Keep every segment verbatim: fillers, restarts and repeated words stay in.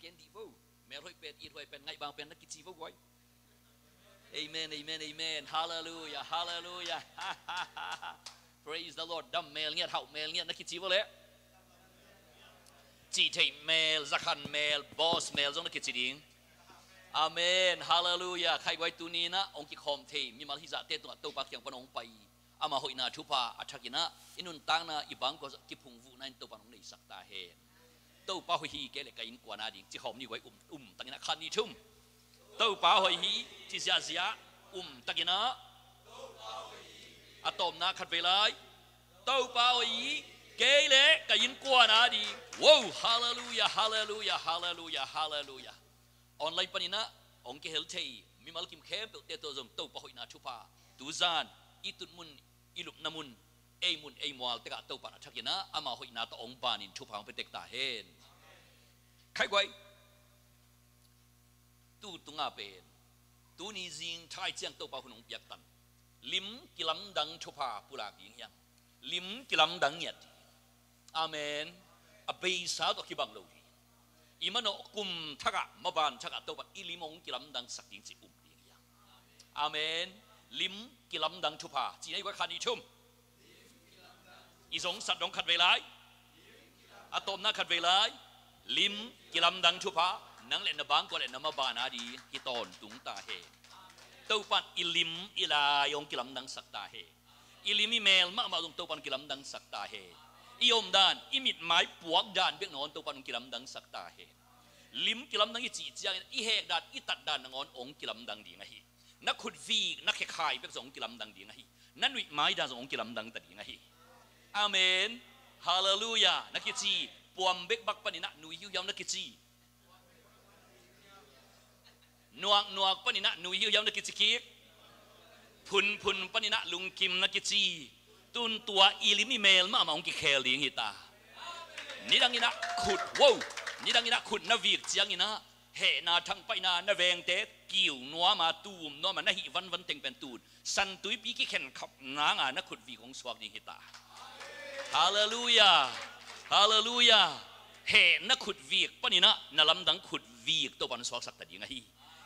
Ken dih vo. Mel hoih pen, it hoih pen, ngaih bang pen na kici vo guai. Amen, amen, amen. Hallelujah, hallelujah. Praise the Lord. Dam mel ngiat, hauh mel ngiat na kici vo leh, cih theih mel, zakhan mel, boss mel zong na kici ding. Amen. Hallelujah. Khai guai, tuni in ah hong kikhawm thei mimal hizahte tungah Topa kiang pan hong pai, ama hoihna thupha a thak in ah i nuntakna, i bangkua zong kiphungvuhna in Topa in hong neisak ta hen. Topa hoih hi, kei leh ka innkuan a ding, ci khawm ni guai. Um, um takin ah, khat, nih, thum. Topa hoih hi, ci ziahziah. Um takin ah. A tawpna, khatvei lai. Topa hoih hi, kei leh ka innkuan a ding. Wow, hallelujah, hallelujah, hallelujah, hallelujah. Online panin ah hong kihel thei mimal kim khempeuhte tawh zong Topa hoihna thupha, tuzan i tun mun, i lupna mun, ei mun ei mual tekah Topa in a thak in ah ama hoihna tawh hong banin thupha hong pia tek ta hen. Khai guai, tu tunga pen, tuni zing thai ciang Topa hun hong piaktan, lim kilamdang thupha pulak ding hiam? Lim kilamdang ngiat ding. Amen. A beisa tawh kibang lo ding. I manawh kum thakah, maban thakah Topa in i lim hong kilamdangsak ding cih um ding hiam? Amen. Lim kilamdang thupha. Ci ni guai, khat, nih, thum. I zongsat dong, khatvei lai. A tawpna, khatvei lai. Lim kilamdang thupha nang leh na bangkua leh na maban a ding hi tawntung ta hen. Topa in i lim i lai hong kilamdangsak ta hen. I lim i mel mahmah zong Topa in kilamdangsak ta hen. I omdan, i mitmai puakdan bek nangawn Topa in hong kilamdangsak ta hen. Lim kilamdang i cih ciangin i hekdan, i tatdan nangawn hong kilamdang ding ahi. Na khutvik, na khekhai bek zong hong kilamdang ding ahi. Na nuihmai dan zong hong kilamdang ta ding ahi. Amen. Hallelujah. Na kici, puam bek bak panin ah nui hiuhiau na kici. Nuaknuak panin ah nui hiuhiau na kici kik. Phunphun panin ah lungkim na kici. Tun tua i lim i mel mahmah hong kikhel ding hi ta. Nidang in ah khut, wow. Nidang in ah khut na vik ciangin ah hehna thangpaihna na vengte kiu nuam a, tum nuam a, na hih vanvan teng pen tun San Tuipi kikhen khap nang a na khutvik hong suak ding hi ta. Hallelujah. Hallelujah. Heh na khutvik panin ah na lamdang khutvik Topa in hong suaksak ta ding ahi.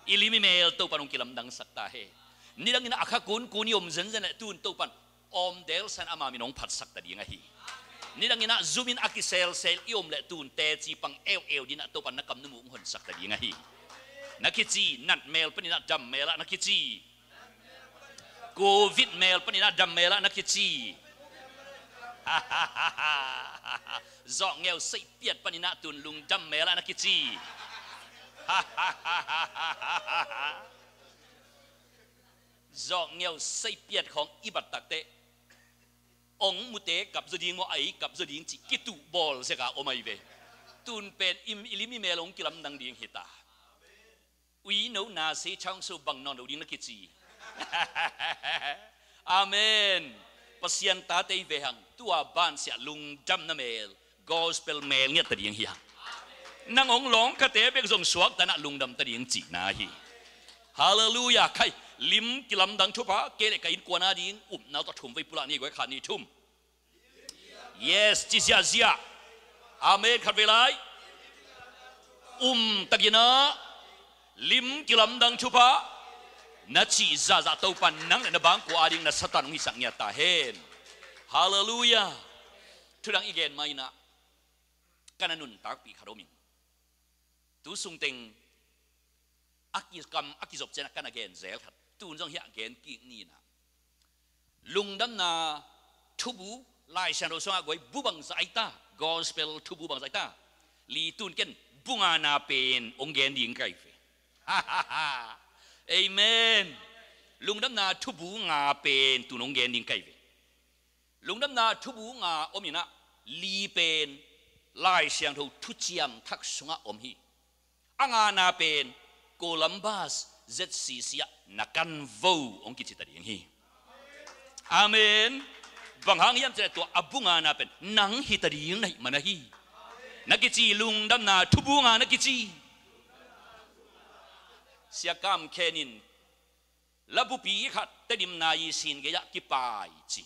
I lim i mel Topa in hong kilamdangsak ta hen. Nidang in ah a kha kunkun i om zenzen leh tun Topa in awm delsan ama min hong phatsak ta ding ahi. Nidang in ah zum in a kiselsel i om leh tun teci pang eueu ding ah Topa in na kam na muk hong honsak ta ding ahi. Na kici, nat mel panin ah dam mel ah na kici. Covid mel panin ah dam mel ah na kici. Zawhngeu seihpiat panin ah tun lungdam mel ah na kici. Zawhngeu seihpiat khawng i bat takteh, ong mute kapzaw ding maw, a ei kapzaw ding cih kituh bawl zeka om ahi ve. Tun pen i, i lim i mel hong kilamdang ding hi ta. Ui no na se chang so bang nawn lo ding na kici. Amen. Pasian tate i ve hang, tua bansiah lungdamna mel, gospel mel ngiat ta ding hi hang. Nang hong lawngkhate bek zong suakta in ah lungdam ta ding cihna hi. Hallelujah. Khai, lim kilamdang thupha, kei leh ka innkuan a ding, upna tawh thum vei pulak ni guai, khat, nih, thum. Yes, ci ziahziah. Amen. Khatvei lai. Um takin ah, lim kilamdang thupha na cih zahzah Topa in nang leh na bangkua a ding na Satan hong hisak ngiat ta hen. Hallelujah. Thudang i gen ma in ah, ka na nuntakpih khat om ing. Tu sungteng a kikam, a kizop ciangin ah ka na gen zel khat, tun zong hiah gen kik ni in ah, lungdamna thubu, Lai Siangtho sungah guai, bu bangzah ai ta, gospel thubu bangzah ai ta. Li, tun ken bu ngana pen hong gen ding kai ve. Amen. Lungdamna thubu nga pen tun hong gen ding kai ve. Lungdamna thubu nga om in ah, li pen Lai Siangtho thuciam thak sungah om hi. A ngana pen Columbus Z C C ah na kan vo hong kici ta ding hi. Amen. Bang hang hiam cih leh tua a bu ngana pen nang hi ta ding na hih man ahi. Na kici, lungdamna thubu nga na kici. Sia Kam Khen in labupi khat Tedim Nayi Sin gei ah kipai ci.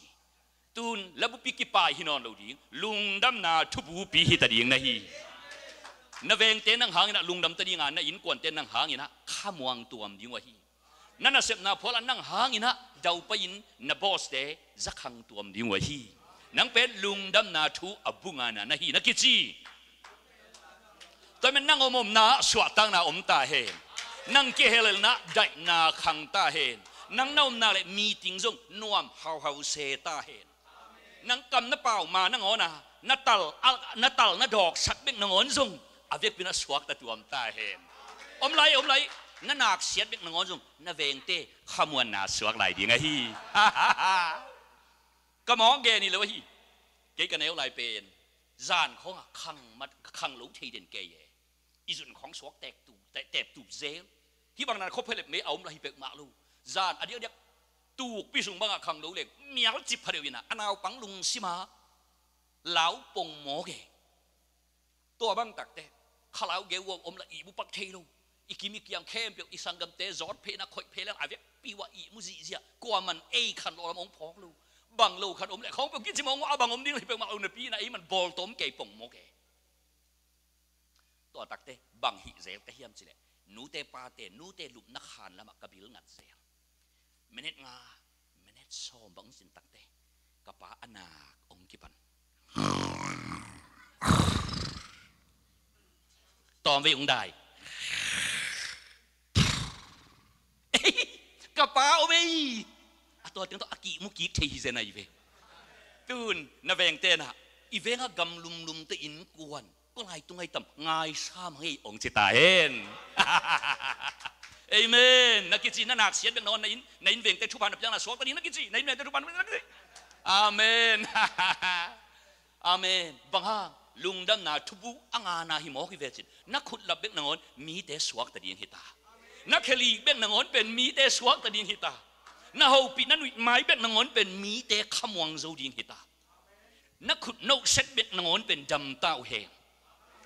Tun labupi kipai hi nawn lo ding, lungdamna thubupi hi ta ding na hi. Na vengte nang hangin ah lungdam ta ding a, na innkuante nang hangin ah khamuang tuam ding uh ahi. Na nasepna phual ah nang hangin ah daupai-in na bawste zakhang tuam ding uh ahi. Nang pen lungdamna thu a bu ngana na hi na kici. Tua ahih manin nang om omna ah suahtakna om ta hen. Nang kihelna ah daihna khang ta hen. Nang na omna leh meeting zong nuam hauhau se ta hen. Nang kam na pau ma nangawn a, na tal, a, na tal na dawksak bek nangawn zong a vekpi-in a suakta tuam ta hen. Om lai, om lai, na naksiat bek nangawn zong na vengte khamuanna suak lai ding ahi. Ka mawk gen hi lo ahi. Kei ka neu lai pen zan khawng ah khang mat, khang lo thei den kei e. I zun khawng suak teptup, tep, teptup zel. Hih bang nan khua phelep mei a om lah hi peuhmah lo. Zan a diakdiak tukpi sung bangah khang lo leng mial cip phadeuh in ah a naupang lungsim ah lau pong mawk e. Tua bang takte khalau geu uh om lah ihmu pak thei lo. I kim i kiam khempeuh, i sanggamte zawt phei na khoih phei leng a vekpi uh ah ihmu zihziah. Kuaman ei khanlawh lam hong phawk lo. Bang lo khat om leh khawng peuh kicim hong uh a bang om ding hi peuhmah lo napi-in ah ei man bawltawm kei pong mawk e. Tua takte bang hih zel ka hiam cih leh, nute pate, nute lupna khan lamah ka bil ngat zel. Minute nga, minute sawm bang sin takte ka pa a nak hong kipan. Tawm vei hong dai. Ka pa om ei. A tua teng tawh a kihmu kik thei hi zen ahi ve. Tun na vengte na, i vengah gam lumlumte innkuan, kua lai tung ahi tam, ngaisam hang ei hong ci ta hen. Amen. Na kici, na naksiat bek nangawn na inn, na inn vengte thupha na piakna suakta ding na kici, na inn vengte thupha na piakna kici. Amen. Amen. Bang hang, lungdamna thubu a ngana hi mawk hi ve cin. Na khutlap bek nangawn mite suakta ding hi ta. Na kheli bek nangawn pen mite suakta ding hi ta. Na hopih, na nuihmai bek nangawn pen mite khamuang zo ding hi ta. Na khut nohset bek nangawn pen dam ta uh hen.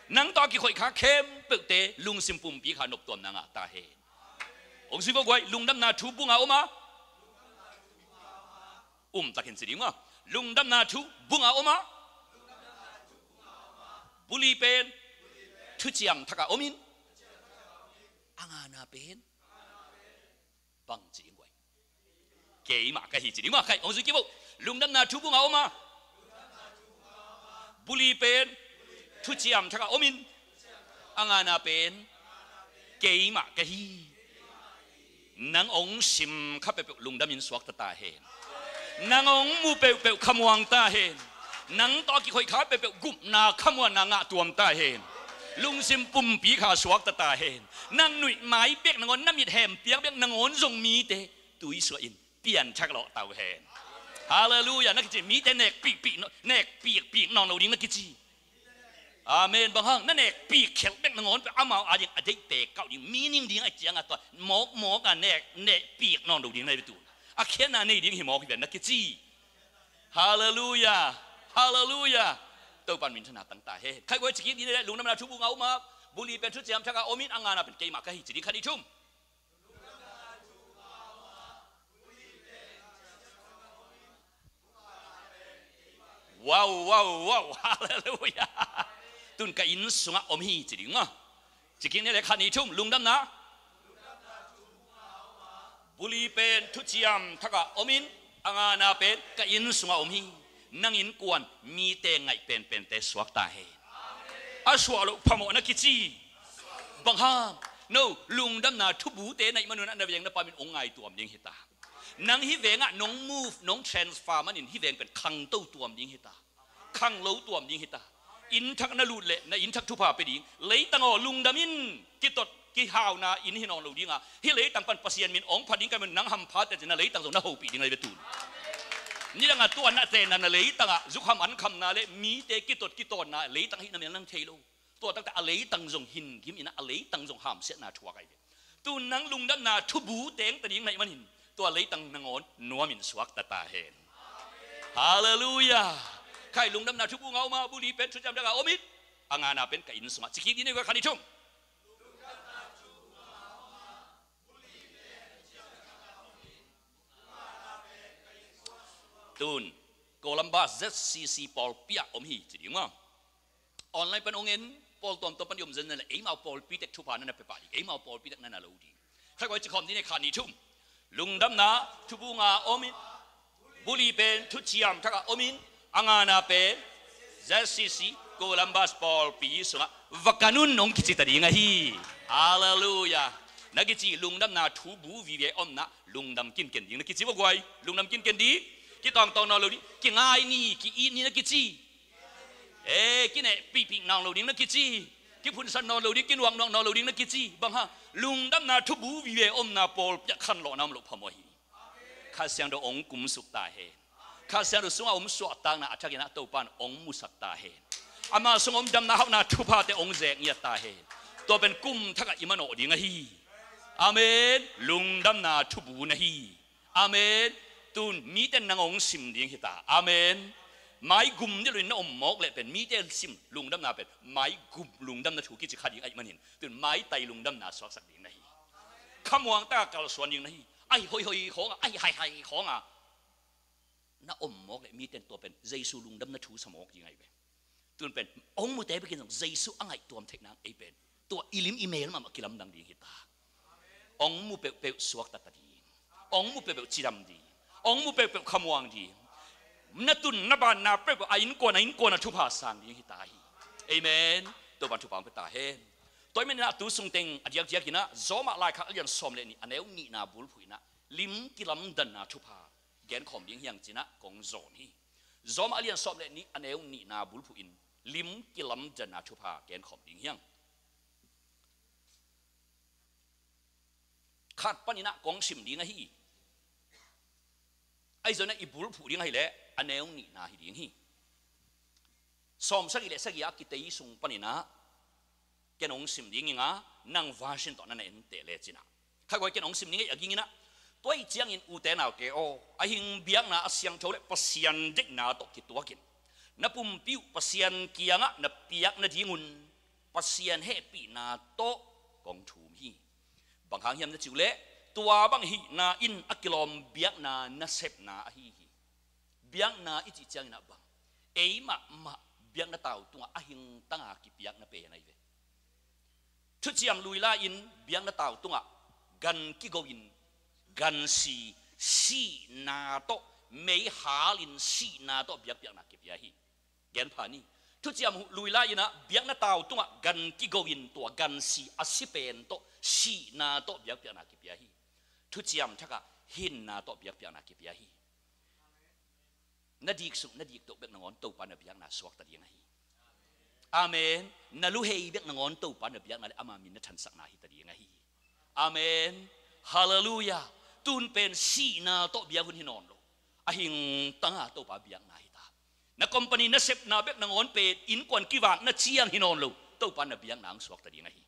Nang tawh a kikhoih kha khempeuhte lungsim pumpi kha noptuamna ngah ta hen. Hong si vo guai, lungdamna thu bu nga om a, um takin ci ding maw. Lungdamna thu bu nga om a, bu li pen thuciam thak a om in, a ngana pen bang ci ding guai. Keimah ka hi ci ding maw. Khai, hong zui kik vo. Lungdamna thu bu nga om a, bu li pen thuciam thak a om in, a ngana pen keimah ka hi. Nang hong sim kha peuhpeuh lungdamin suakta ta hen. Nang hong mu peuhpeuh khamuang ta hen. Nang tawh a kikhoih kha peuhpeuh gupna khamuanna ngah tuam ta hen. Lungsim pumpi kha suakta ta hen. Nang nuihmai bek nangawn, na mit hempiak bek nangawn zong mite tuisuah in pianthak lawh ta uh hen. Halleluiah. Na kici, mite nek pikpik, nek pikpik nawn lo ding na kici. Amen. Bang hang, na nek pikkhelh bek nangawn peuh amau a ding a deih pek kauh ding, meaning ding a ciang a tua mawkmawk a nek, nek pik nawn lo ding na hi ve tu. A khiatna nei ding hi mawk hi ve na kici. Halleluiah. Halleluiah. Topa'n minthanna tang ta hen. Khai guai, ci kik ni le, lungdamna thu bu nga om a, bu li pen thuciam thak a om in, a ngana pen keimah ka hi ci ding, khat nih thum. Wow, wow, wow. Halleluiah. Tun ka inn sungah om hi ci ding maw. Ci kik ni le, khat nih thum, lungdamna. Bu li pen thuciam thak a om in, a ngana pen ka inn sungah om hi. Nang innkuan mite ngaih penpente suak ta hen. A suah loh phamawh na kici. Bang hang, no, lungdamna thubute na hih manun ah na veng na pa min hong ngai tuam ding hi ta. Nang hih vengah nong move, nong transfer manin hih veng pen khangto tuam ding hi ta. Khanglo tuam ding hi ta. Inn thak na lut leh na inn thak thupha pia ding. Leitang aw, lungdam in, kitot kihauna inn hi nawn lo ding a, hih leitang pan Pasian min hong phat ding ka hi man, nang hampha teh cin na leitang zong na hopih ding ahi ve tun. Nidang a tua na tenna na leitang ah zukham ankhamna le mite kitot kitawnna leitang ahih na mel nang thei lo. Tua takte a leitang zong hin gim in ah, a leitang zong hamsiatna thuak ahi ve. Tun nang lungdamna thubu teng ta ding na hih manin tua leitang nangawn nuamin suakta ta hen. Halleluiah. Khai, lungdamna thubu nga om a, bu li pen thuciam thak a om in, a ngana pen ka inn sungah, ci kik ni, nei guai, khat nih thum. Tun Columbus Z C C pawlpi ah om hi ci ding maw. Online pan hong en, Pawl tuamtuam pan i om zenzen le eimau pawlpi tek thupha na na pia pah ding, eimau pawlpi tek na na lo ding. Khaikuai ci khawm ding e, khat nih thum. Lungdamna thubu nga om in, bu li pen thuciam thak ah om in, a ngana pen Z C C Columbus pawlpi sungah va kan un hong kici ta ding ahi. Halleluiah. Na kici lungdamna thubu vive omna, lungdam kinken ding na kici, va guai. Lungdam kinken ding. Kitawngtawng nawn lo ding, kingai ni, ki-it ni na kici. E, kineh pihpih nawn lo ding na kici. Kiphunsan nawn lo ding, kinuaknuak nawn lo ding na kici. Bang hang? Lungdamna thubu vive omna pawlpi ah khanlawhna om loh phamawh hi. Kha Siangtho hong kumsuk ta hen. Kha Siangtho sungah om suahtakna a thakin ah Topa in hong musak ta hen. Ama sungah om damna hauhna thuphate hong zek ngiat ta hen. Tua pen kum thak ah i manawh ding ahi. Amen. Lungdamna thubu na hi. Amen. Tun mite nang hong sim ding hi ta. Amen. Maigum dih loin na om mawk leh pen mite sim lungdamna pen maigum lungdamna thu kici kha ding ahih manin, tun maitai lungdamna suaksak ding na hi. Khamuang taka kalsuan ding na hi. Ahi hoihoi khawnga, ahi haihai khawnga na om mawk leh mite in tua pen Jesu lungdamna thu sa mawk ding ahi ve. Tun pen hong mute bekin zong Jesu a ngaihtuam theih nang ei pen tua i lim i mel mahmah kilamdang ding hi ta. Hong mu peuhpeuh suakta ta ding. Hong mu peuhpeuh cidam ding. Hong mu peuhpeuh khamuang ding. Na tun na banna peuhpeuh a innkuan a innkuan a thupha sang ding hi ta hi. Amen. Topan thupha hong pia ta hen. Tua ahih manin ah tu sungteng a diakdiak in ah Rom ah laikhak a lian sawm le nih a neu nihna bulphuh in ah lim kilamdanna thupha genkhawm ding hiang ci-in ah kong zawn hi. Rom ah a lian sawm le nih a neu nihna bulphuh in lim kilamdanna thupha genkhawm ding hiang. Khat panin ah kong sim ding ahi. Ahi zongin ah i bulphuh ding ahih leh a neu nihna hi ding hi. Sawm sagih le sagih a kitei sung panin ah ken hong sim ding ing a, nang version tawh na na en teh lecin ah. Khaikuai ken hong sim ding hi a ging in ah. Tua ahih ciangin ute naute aw, a hing biakna a siangtho le Pasian deihna tawh kituakin na pumpi uh Pasian kiangah na piak nadingun Pasian hehpihna tawh kong thum hi. Bang hang hiam na cih uh leh tua bang hihna in a kilawm biakna nasepna ahi hi. Biakna i cih ciangin ah bang, ei mahmah biakna tau tungah a hingtanga kipiakna pen ahi ve. Thuciam lui lai-in biakna tau tungah gan kigo in, gan si, sihna tawh, mei halin sihna tawh biakpiakna kipia hi. Gen pha ni. Thuciam lui lai-in ah biakna tau tungah gan kigo in tua gan si a si pen tawh sihna tawh biakpiakna kipia hi. Thuciam thakah hinna tawh biakpiakna kipia hi. Na dik suk na dik toh bek nangawn Topa na biakna suakta ding ahi. Amen. Na luhei bek nangawn Topa na biakna le ama min na thansakna hita ding ahi. Amen. Halleluiah. Tun pen sihna tawh biak hun hi nawn lo. A hingtanga Topa biakna hita. Na company na sepna bek nangawn pen innkuan kivakna ciang hi nawn lo. Topa na biakna ang suakta ding ahi.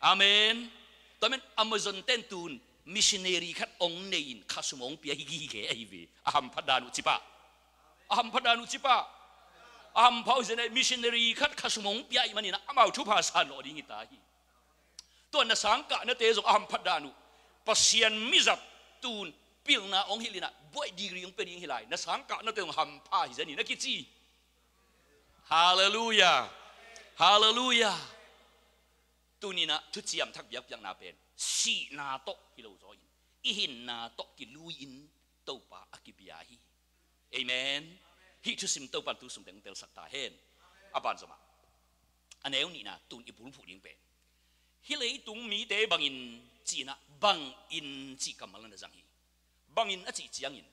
Amen. Tua men Amazon ten tun missionary khat ong nei in khasum ong pia hi gige ahi ve. A hamphat dan uh cipah. A hamphat dan uh cipah. A hampha uh zenai missionary khat khasum ong pia ahi manin ah amau thupha san lawh ding hita hi. Tua na sangkahnate zong a hamphat dan uh. Pasian mizat tun pilna ong hilh in ah buai degree ong pia ding hi lai. Na sangkahnate zong hampha hi zen in a kici. Halleluiah. Halleluiah. Tuninah thuciam thak biakpiakna pen sihna tawh hi lo zaw in i hinna tawh kilui-in Topa a kibia hi. Amen. Hih thusim Topan tu sungteng telsak ta hen. A ban zomah a neu nihna tun i bulphuh ding pen hih leitung mite bangin cinah bangin cih kammal na zang hi. Bangin a cih ciangin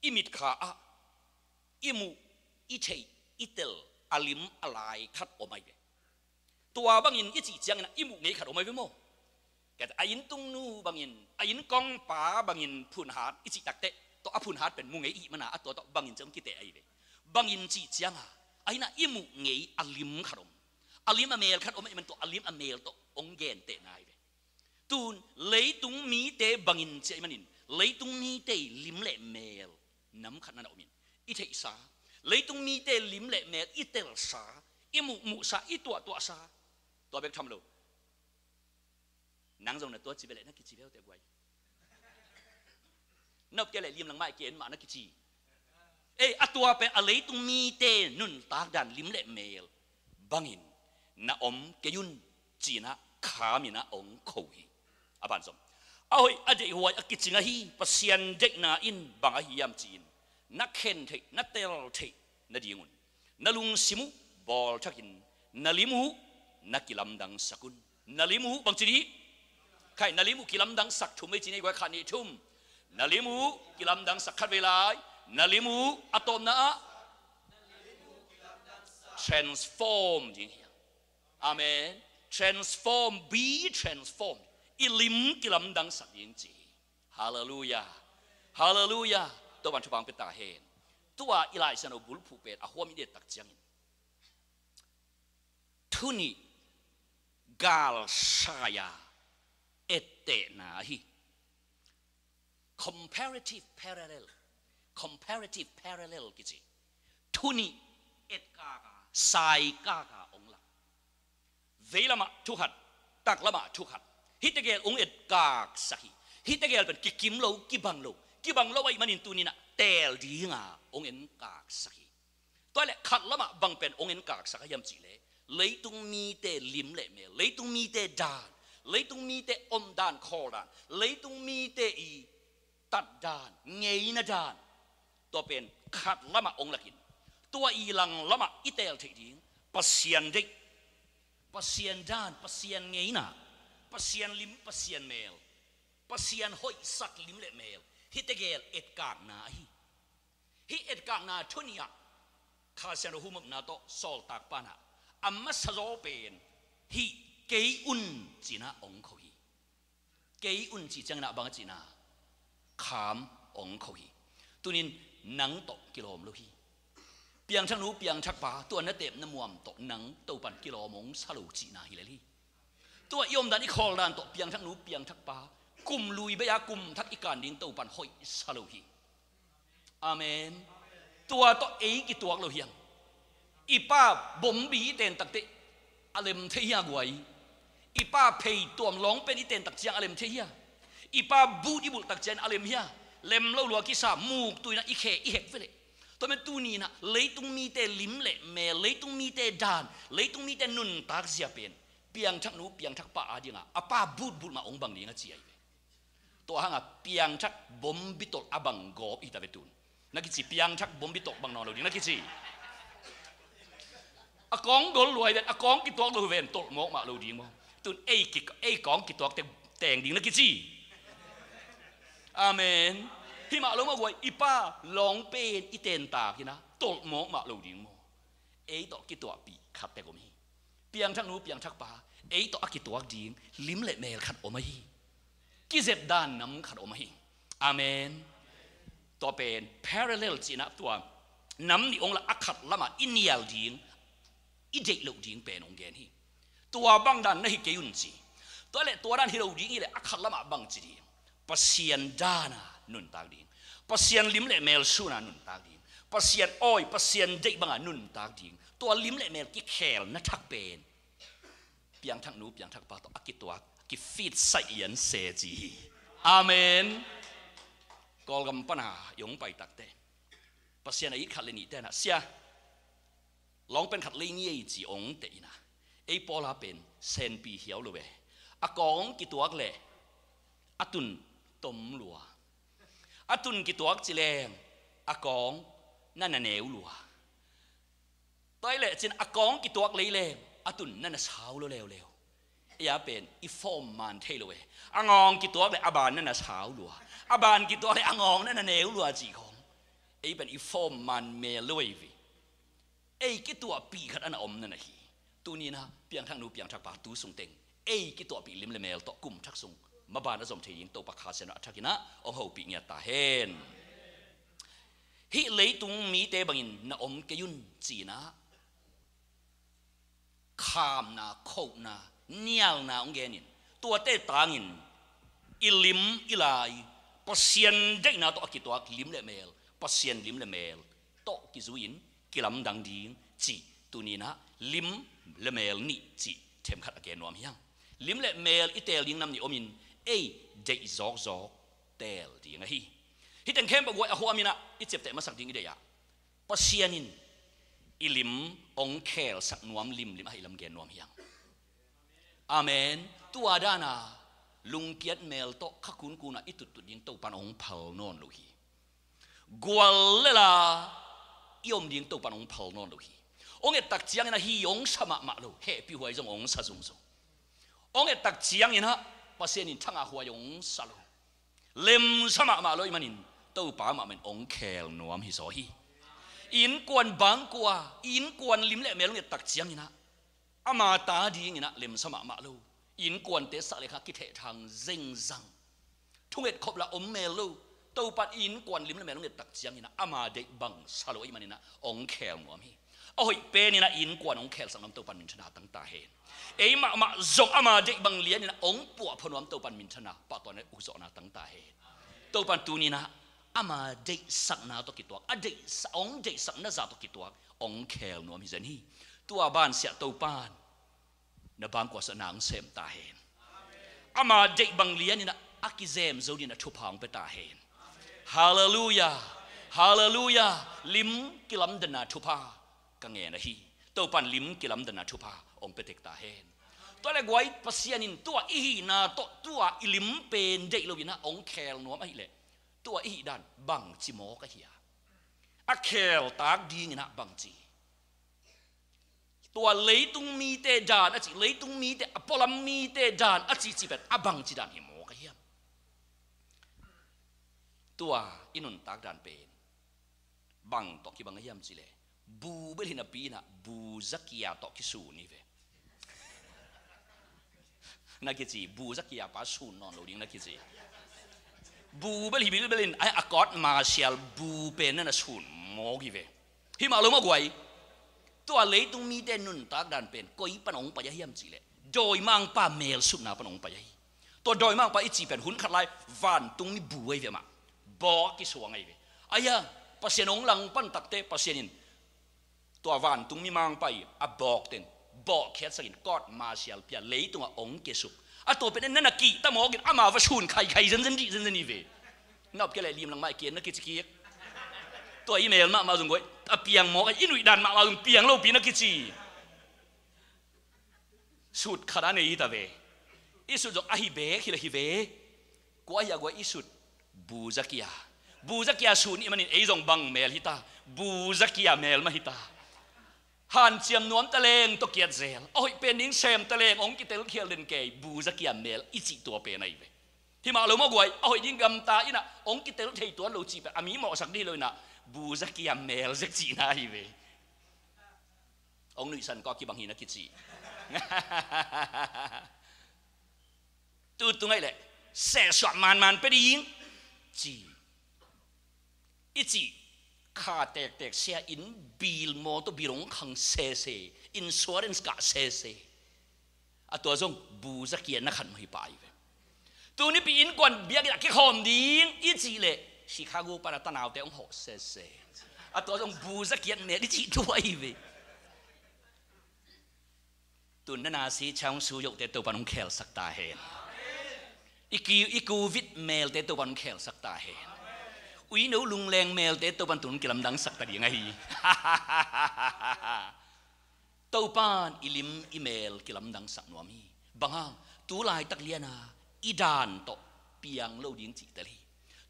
i mitkha ah i muh i theih i tel a lim a lai khat om ahi ve. Tua bangin i cih ciangin ah i muh ngei khat om ahi ve maw? A inntungnu bangin, a innkongpa bangin phunhat i cih takteh tawh a phunhat pen mu ngei ihih mana a tua tawh bangin ciang kiteh ahi ve. Bangin cih cianga ahinah i muh ngei a lim khat om. A lim a mel khat om ahi man tua a lim a mel tawh ong gentehna ahi ve. Tun leitung mite bangin ci ahi manin leitung mite lim le mel nam khat na na omin i theihsa, leitung mite lim le mel i telsa, i muhmuhsa, i tuahtuahsa. Tua bek tham lo. Nang zong na tua ci ve le na kici ve uh teh guai. Na upke le lim langmah i ke en mah na kici. Ei, a tua pen a leitung mite nuntak dan lim le mel bangin na om kei un, ci-in ah kham in ah hong ko hi. A banzom, a hoih a deihhuai a kicing ahi Pasian deihna in bang ahi hiam ci-in na khen theih, na tel theih nadingun na lungsim uh bawlthakin na lim uh na kilamdangsak un. Na lim uh bangci dih? Khai, na lim uh kilamdangsak thum vei ci ni, guai, khat, nih, thum. Na lim uh kilamdangsak, khat vei lai. Na lim uh a tawpna ah transform ding hi. Amen. Transform, be transformed. I lim kilamdangsak ding ci hi. Halleluiah. Halleluiah. Topan thupha pia ta hen. Tua i Lai Siangtho bulphuh pen a huam i et tak ciangin, thu nih galsai-a ettehna ahi. Comparative parallel. Comparative parallel kici. Thu nih etkaka, saikaka hong lak. Vei lamah thu khat, tak lamah thu khat. Hih tegel hong etkaksak hi. Hih tegel pen kikim lo, kibang lo. Kibang lo ahih manin tuni-in ah teel dinga hong enkaksak hi. Tua leh khat lamah bang pen hong enkaksak ahi hiam cih leh, leitung mite lim le mel, leitung mite dan, leitung mite omdan, khawldan, leitung mite i tatdan, ngeina dan, tua pen khat lamah hong lakin, tua i lang lamah i teel theih ding Pasian deih, Pasian dan, Pasian ngeina, Pasian lim, Pasian mel, Pasian hoihsak lim le mel, hih tegel etkakna ahi. Hih etkakna thu nih ah Kha Siangtho humopna tawh sawltak pa in ah a masa zaw pen hih kei un ci-in ah hong ko hi. Kei un cih ciangin ah bang a cihna, kham hong ko hi. Tuni-in nang tawh kilawm lo hi. Piangthaknu, piangthakpa, tua na tep na muam tawh nang Topan kilawm hong sa lo cihna hi lel hi. Tua i omdan, i khawldan tawh piangthaknu, piangthakpa, kum lui bei-a kum thak i kan ding Topan hoih sa lo hi. Amen. Tua tawh ei kituak lo hiam? I pa bombi i ten takteh a lem thei hia, guai? I pa phei tuam lawng pen i ten tak ciang a lem thei hia? I pa but i bulh tak ciang a lem hia? Lem lo lua kisa, muk tu-in ah i khe i hek ve leh. Tua men tuni-in ah leitung mite lim le mel, leitung mite dan, leitung mite nuntak zia pen piangthaknu, piangthakpa adingah a pa butbut mah hong bang ding a ci ahi ve. Tua hangah piangthak bombi tolh a bang gawp hi ta ve tun. Na kici, piangthak bombi tolh bang nawn lo ding na kici. A kawng gol lua hi ven, a kawng kituak lo hi ven, tolh mawk mah lo ding maw? Tun ei ki, ei kawng kituak teng, teng ding na kici. Amen. Hi mah lo mah, guai, i pa lawng pen i ten tak hi-in ah tolh mawk mah lo ding maw? Ei tawh kituakpih khat tek om hi. Piangthaknu, piangthakpa, ei tawh a kituak ding lim le mel khat om ahi. Kizep dan nam khat om ahi. Amen. Tua pen parallel cihna, tua nam nih hong lak a khat lamah i nial ding, i deih loh ding pen hong gen hi. Tua bang dan na hi kei un ci. Tua leh tua dan hi lo ding hi leh a khat lamah bang ci ding? Pasian dana nuntak ding, Pasian lim le mel suna nuntak ding, Pasian awi, Pasian deih banga nuntak ding. Tua lim le mel kikhel na thak pen piangthaknu, piangthakpa tawh a kituak, kifitsaih ian se ci hi. Amen. Kawlgam pana i hong pai takteh Pasian a it khat le nihte in ah, sia, lawng pen khat lei ni ei ci hong teh in ah, ei Paula pen senpi hiau lo ve. A kawng kituak leh a tun tom lua. A tun kituak ci leng a kawng na na neu lua. Tua hi leh cin a kawng kituak lei leng a tun na na sau lua leuleu. Ei a pen i form man thei lo e. A ngawng kituak leh a ban na na sau lua. A ban kituak leh a ngawng na na neu lua cih khawng. Ei pen i form man mel lo ei ve. Ei kituahpih khat a na om na na hi. Tuni-in ah piangthaknu, piangthakpa, tu sung teng ei kituahpih lim le mel tawh kum thak sung maban a zom thei ding Topa Kha Siangtho in ah a thak in ah hong hopih ngiat ta hen. Hih leitung mite bangin na om kei un ci-in ah khamna, khohna, nialna hong genin, tuate tangin i lim i lai, Pasian deihna tawh a kituak lim le mel, Pasian lim le mel tawh kizui-in kilamdang ding cih tuni-in ah lim le mel nih cih themkhat a gen nuam hi hang. Lim le mel i teel ding nam nih omin ei deih zawkzawk teel ding ahi. Hih teng khempeuh guai a huamin ah i ciapteh masak ding i deih ah Pasian in i lim hong khelsak nuam limlim ahih lam gen nuam hi hang. Amen. Tua dana lungkiat mel tawh kha kunkun a i tuttut ding Topan hong phal nawn lo hi. Gual lela i om ding Topan hong phal nawn lo hi. Hong et tak ciangin ah hi hong sa mahmah lo, hehpih huai zong hong sa zungzung. Hong et tak ciangin ah Pasian in thangah huai hong sa lo, lemsa mahmah lo ahih manin Topa mahmah in hong khel nuam hi zaw hi. Innkuan bangkua, innkuan lim le mel hong et tak ciangin ah ama ta dingin ah lemsa mahmah lo, innkuante sak le kha kithehthang zengzang. Thunget khop la om mel lo. Topan innkuan lim le mel hong et tak ciangin ah ama deih bang sa lo ahih manin ah hong khel nuam hi. A hoih penin ah innkuan hong khelsak nuam Topan minthanna tang ta hen. Ei mahmah zong ama deih bang lianin ah hong puahpha nuam Topan minthanna, pahtawina, ukzawhna tang ta hen. Topan tunin ah ama deihsakna tawh kituak, a deihsak, hong deihsakna zah tawh kituak hong khel nuam hi zen hi. Tua bansiah Topan na bangkuasa nang sem ta hen. Ama deih bang lianin ah a kizem zo dingin ah thupha hong pia ta hen. Halleluiah. Halleluiah. Lim kilamdanna thupha ka ngen ahi. Topan lim kilamdanna thupha hong pia tek ta hen. Tua le guai, Pasian in tua i hihna tawh tua i lim pen deih loin ah hong khel nuam ahih leh tua i hih dan bangci mawk ahi a? A kheltak dingin ah bangci, tua leitung mite dan a cih, leitung mite, a pualam mite dan a cih, cih pen a bangci dan hi mawk a hiam? Tua i nuntak dan pen bang tawh kibang a hiam cih leh, bu bel hi napi in ah bu zakia tawh kisun hi ve. Na kici, bu zakia pa sun nawn lo ding na kici. Bu bel hi bilbel in, ai, a court martial bu pen na na sun mawk hi ve. Hi mah lo mah guai. Tua leitung mite nuntak dan pen koi pan hong pai a hiam cih leh, dawimangpa melsutna pan hong pai ahi. Tua dawimangpa i cih pen hun khat lai vantungmi bu ahi ve mah. Bawk a kisuang ahi ve. Aia, Pasian hong langpan takte Pasian in tua vantungmi mangpa i a bawk teng bawhkhiatsakin court martial pia, leitungah hong kiasuk. A tua pen na na kihta mawkin ama va sun khaikhai zenzen dih zenzen hi ve. Nop kei leh limlang mah i kian na kici kik. Tua i mel mahmah zong guai, a piang mawk a, i nuih dan mahmah zong piang lopi na kici. Sut khat a nei hi ta ve. I sut zong ahi bek hi le hi ve. Kua hi a guai i sut? Bu zakia. Bu zakia sut nih manin ei zong bang mel hi ta? Bu zakia mel mah hi ta. Hanciam nuam taleng tawh kiat zel, a hoih pen ding sem taleng hong kitel khial den kei, bu zakia mel i cih tua pen ahi ve. Hi mah lo mah guai, a hoih ding gamta in ah hong kitel thei tuan lo cih pen a mi mawhsak dih lo in ah bu zakia mel zek cihna ahi ve. Hong nuihsan kawk kibang hi na kici. Tu tung ahih leh sehsuah manman pia ding ci, i cih kha tektek sia in, bil, mawtaw bil hong khang sese, insurance kah sese. A tua zong bu zakia na khan mah hi pah ahi ve. Tunipi innkuan biakinn ah kikhawm ding i cih leh Chicago pan a tanaute hong hawh sese. A tua zong bu zakia mel i cih tua ahi ve. Tun na nasi chang su yohte Topan hong khelsak ta hen. I ki, i covid melte Topan hong khelsak ta hen. Uino lungleng melte Topan tun hong kilamdangsak ta ding ahi. Topan i lim i mel kilamdangsak nuam hi. Bang hang? Tu laitak liana i dan tawh piang lo ding cihtel hi.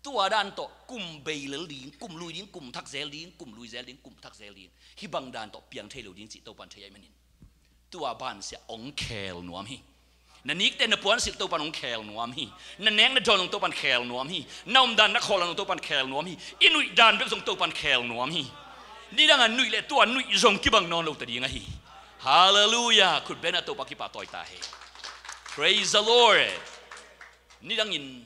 Tua dan tawh kum bei lel ding, kum lui ding, kum thak zel ding, kum lui zel ding, kum thak zel ding. Hih bang dan tawh piang thei lo ding cih Topan thei ahih manin tua bansiah hong khel nuam hi. Na nikte na puansilh Topan hong khel nuam hi. Na nek na dawn zong Topan khel nuam hi. Na omdan na khawldan zong Topan khel nuam hi. I nuih dan bek zong Topan khel nuam hi. Nidang a nuih leh tua nuih zong kibang nawn lo ta ding ahi. Halleluiah. Khutbeng a Topa kipahtawi ta hi. Praise the Lord. Nidangin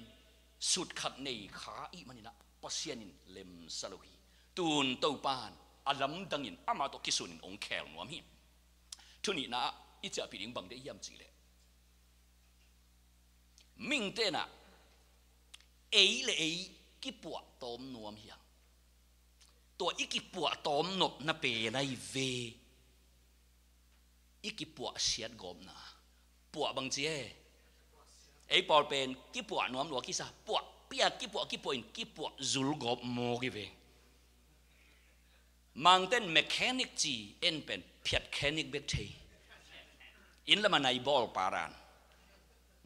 sut khat nei kha ahih manin ah Pasian in lemsa lo hi. Tun Topan a lamdangin amah tawh kisunin hong khel nuam hi. Thunihna ah i ciahpih ding bang deih hiam cih leh, mihingte in ah ei le ei kipuah tawm nuam hi hang. Tua i kipuah tawm nopna pen ahi ve. I kipuah siat gawpna. Puah bang ci e? Ei pawl pen kipuah nuam lua kisa. Puah pia kipuah kipuah in kipuah zul gawp mawk hi ve. Mangten mechanic ci, en pen phiat khenic bek thei. Inn lam a nai bawl paran.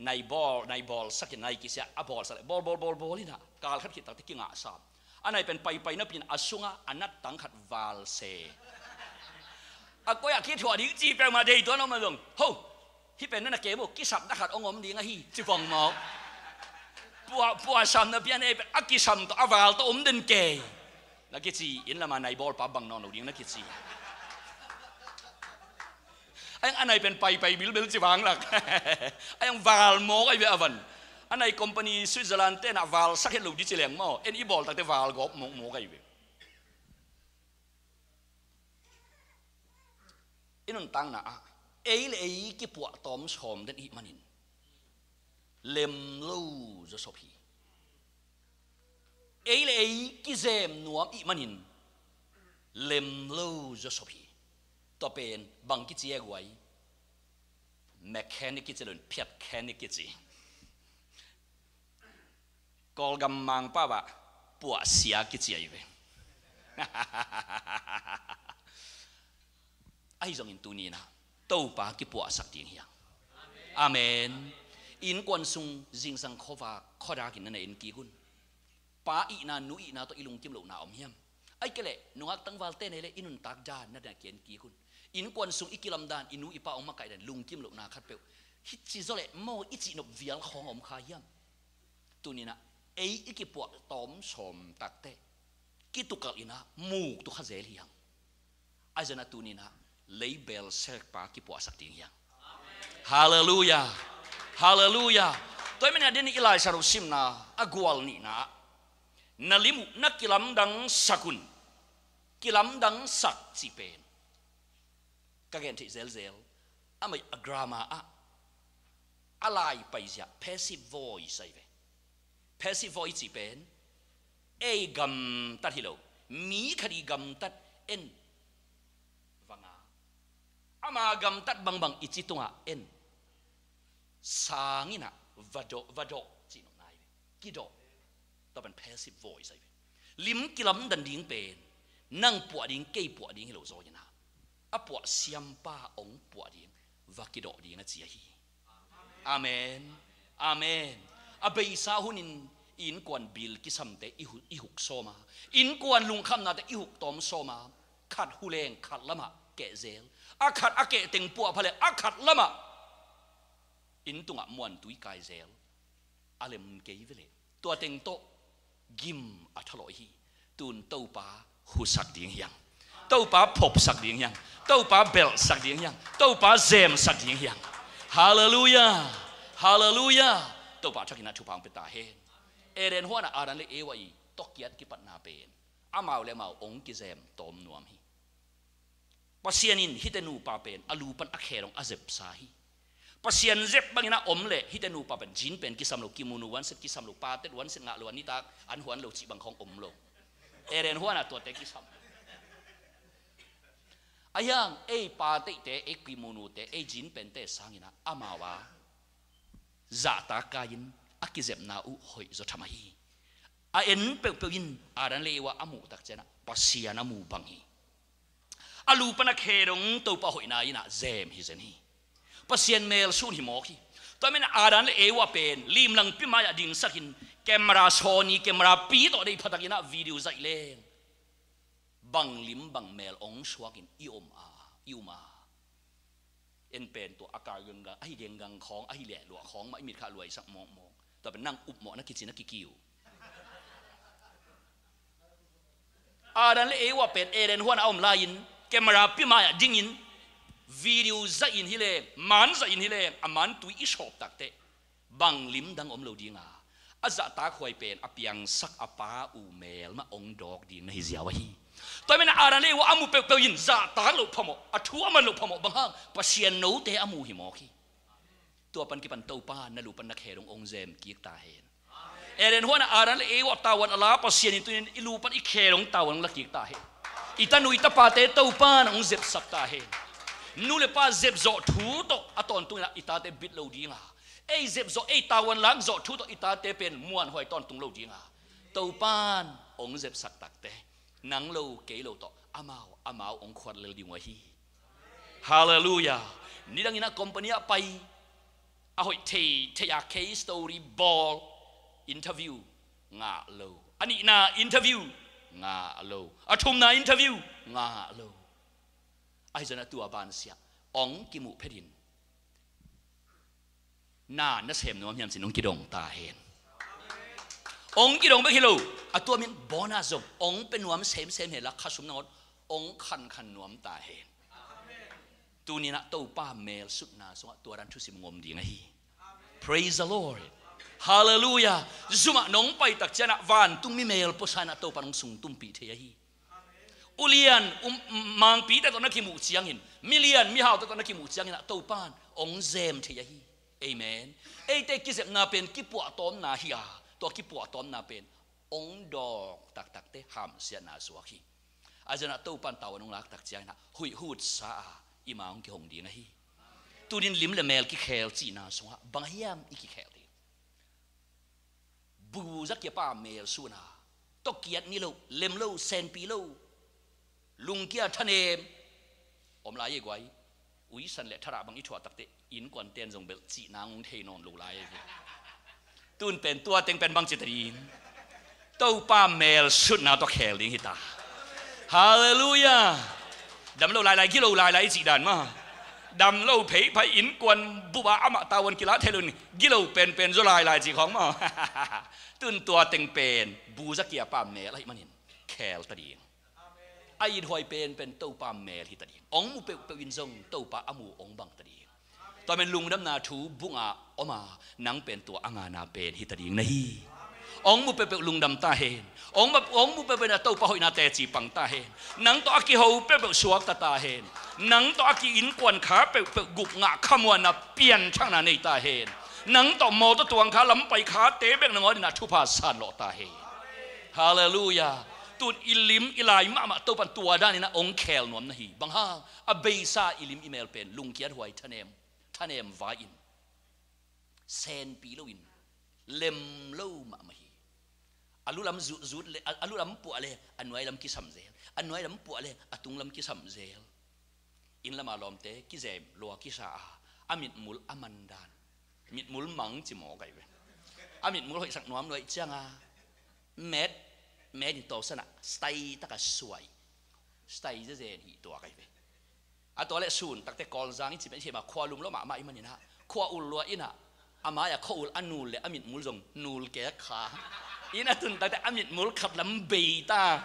Nai bawl, nai bawlsak in, nai kisia a bawlsak le, bawl, bawl, bawl, bawl in ah, kal khat khit takte kingah sam. A nai pen paipai napi in a sungah a nattang khat val se. A koi ah kithuah ding ci peuhmah dei tuan om a zong. Ho! Hih pen na na kem uh, kisapna khat hong om ding ahi, ci vong mawk. Puah, puah sam napi a nei pen a kisam tawh, a val tawh om den kei. Na kici, inn lamah nai bawlpa bang nawn lo ding na kici. A iang a nai pen paipai bilbil ci vanglak. A iang val mawk ahi ve a van. A nai company Switzerland te na val sak het lo di ci leng maw, en i bawl takte val gawp mawk mawk ahi ve. I nuntakna ah ei le ei kipuah tawm sawm den ih manin lem lo zawsop hi. Ei le ei kizem nuam ih manin lem lo zawsop hi. Tua pen bang kici e guai? Mechanic kici lo in, phiat mechanic kici. Kawlgam Mangpau ah puahsia kici ahi ve. Ahi zongin tuni-in ah Topa kipuahsak ding hi hang. Amen. Innkuan sung zingsang khuavak khuadakin na na en kik un. Pa ihna, nu ihna tawh i lungkim lohna om hiam? Ahih kei leh nungak tangvalte nei le i nuntak dan na na ki-en kik un. Innkuan sung i kilam dan, i nu i pa hong makaih dan, lungkim lohna khatpeuh. Hih ci zaw leh maw i cih nop vial khawng a om kha hiam? Tuni-in ah ei i kipuah tawm sawm takte kitukalh in ah muk tu kha zel hi hang. Ahi zongin ah tuni-in ah lei beel sekpa kipuahsak ding hi hang. Halleluiah. Halleluiah. Tua ahih manin ah den i Lai Siangtho simna a gual nihna ah, na lim uh na kilamdangsak un. Kilamdangsak cih pen ka gen theih zelzel. Amah a grammar ah a lai paizia passive voice ahi ve. Passive voice cih pen ei gamtat hi lo, mi khat i gamtat en vanga, ama gamtat bangbang i ci tungah en. Sang in ah va dawh, va dawh cih nopna ahi ve. Kidawh. Tua pen passive voice ahi ve. Lim kilamdan ding pen nang puah ding, kei puah ding hi lo zaw in ah, a puah siampa hong puah ding, va kidawh ding a ci ahi. Amen. Amen. A beisa hunin innkuan bil kisamte i hu-, i huk sawm a, innkuan lungkhamnate i huk tawm sawm a, khat hu leng khat lamah keh zel. A khat a keh teng puah pha leh a khat lamah inn tungah muantui kai zel. A lem kei ve leh tua teng tawh gim a thalawh hi. Tun Topa husak ding hi hang. Topa phopsak ding hi hang. Topa belhsak ding hi hang. Topa zemsak ding hi hang. Halleluiah. Halleluiah. Topa thakin ah thupha hong pia ta hen. Eden huan ah Adam le Eva i tawh kiat kipatna pen amau le amau hong kizem tawm nuam hi. Pasian in hihte nupa pen a lu pan a khe dong a zepsa hi. Pasian zep bangin a om leh hihte nupa pen jean pen kisam lo, kimono one set kisam lo, patet one set ngah lo, a nitak an huan lo cih bang khawng om lo. Eden huan ah tuate kisam. Ahi hang ei pateihte, ei kimonote, ei jean pente sangin ah amau a zahtak kai-in a kizepna uh hoih zaw tham ahi. A en peuhpeuh in Adam le Eva a muh tak ciangin ah Pasian a mu bang hi. A lu pan a khe dong Topa hoihna in ah zem hi zen hi. Pasian mel sun hi mawk hi. Tua manin Adam le Eva pen limlangpi mai-ah dingsakin camera, Sony camera pi tawh deih phatak in ah video zaih leng bang lim bang mel hong suakin i om a, i um a. En pen tua a kar genggang, ahi genggang khawng, ahi lehluah khawng mah i mit kha luaisak mawkmawk. Tua pen nang upmawh na kici na kikiu. Adam le Eva pen Eden huan a om lai-in camera pi mai-ah dingin video zaih in hi leng, man zaih in hi leng, a man tui i sawp takteh bang lim dang om lo ding a, a zahtak huai pen a piangsak a pa uh mel mah hong dawk ding na hi ziau ahi. Tua manin Adam le Eva a mu peuhpeuh in zahtak loh phamawh, a thu a man loh phamawh bang hang, Pasian note a mu hi mawk hi. Tua pan kipan Topa na lu pan na khe dong hong zem kik ta hen. Eden huan ah Adam le Eva tavuan a la Pasian in tuni-in i lu pan i khe dong tavuan hong la kik ta hen. I tanu i tapate Topa in hong zepsak ta hen. Nu le pa zepzawh thu tawh a tawntung in ah i tate bit lo ding a, ei zepzawh, ei tavuan lak zawh thu tawh i tate pen muanhuai tawntung lo ding a, Topa in hong zepsak takteh nang lo kei lo tawh amau, amau hong khuat lel ding uh ahi. Halleluiah. Nidangin ah company ah pai, a hoih thei thei a case story bawl, interview ngah lo. A nihna interview ngah lo. A thumna interview ngah lo. Ahi zongin a tua bansiah ong kimuh phetin, na nasem nuam hiam cin ong kidong ta hen. Ong kidong bek hi lo, a tua min bonus zong ong pe nuam semsem hen la, khasum nangawn ong khankhan nuam ta hen. Tuninah Topa melsutna sungah tua dan thusim ngom ding ahi. Praise the Lord. Hallelujah. Zumah nong pai tak cianah vantung mi mel puasanah Topa nong sungtumpih thei ahi. Ulian um, mangpite tawh na kimuh ciangin, milian mihaute tawh na kimuh ciangin ah Topan ong zem thei ahi. Amen. Eite kizepna pen kipuahtawmna hi a, tua kipuahtawmna pen ong dawk taktakte hamsiatna suak hi. A zana Topan tau a nung lak tak ciangin ah huih hutsa a i ma ong kihong ding ahi. Tunin lim le mel kikhel cihna sungah bang hiam i kikhel ding? Bu zakia pa mel suna, tawkiat ni lo, lem lo, senpi lo, lungkia thanem om lai e guai. Uisan le tharah bang i thuah takte innkuan ten zong belh cihna ngung thei nawn lo lai e. Tun pen tua teng pen bang cita ding? Topa mel sutna tawh khel ding hita. Halleluiah. Dam lo lailai, gilo lailai i cih dan mah. Dam lo pheiphai innkuan bup a amah tauan kilah thei lo in gilo penpen zaw lailai cih khawng mah. Tun tua teng pen bu zakia pa mel ahih manin khel ta ding. A ithuai penpen Topa mel hita ding. Ong mu peuhpeuh in zong Topa a mu ong bang ta ding. Tua men lungdamna thu bungah om a, nang pen tua a ngana pen hita ding na hi. Ong mu peuhpeuh lungdam ta hen. Ong, ong mu peuhpeuh na Topa hoihna teci pang ta hen. Nang tawh a kiho peuhpeuh suakta ta hen. Nang tawh a ki-innkuan kha peuhpeuh gupna khamuanna pianthakna nei ta hen. Nang tawh mawtaw tuang kha lampai khate bek nangawn inah thupha sanlawh ta hen. Halleluiah. Tun i lim i lai mahmah Topan tua daninah ong khel nuam na hi. Bang hang? A beisa i lim i mel pen lungkiat huai thanem, thanem vai in, senpi loin, lem lo mahmah hi. A lulam zutzut le, a, a lulam puah le a nuailam kisam zel, a nuailam puah le a tunglam kisam zel. Inn lama lawmte kizem lua kisa a, a mitmul a mandan, mitmul mang ci maw kai ve. A mitmul hoihsak nuam nuaih cianga met, met in tawsanah stai taka suai, stai zezen hi tua kai ve. A tua le sun takte Kawlzang i cih pen i thema khua lum lo mahmah i maninah khua ul lua inah a mai-a khua ul a nul le a mitmul zong nul kek kha. Inn a tun takte a mitmul khat lam bei ta.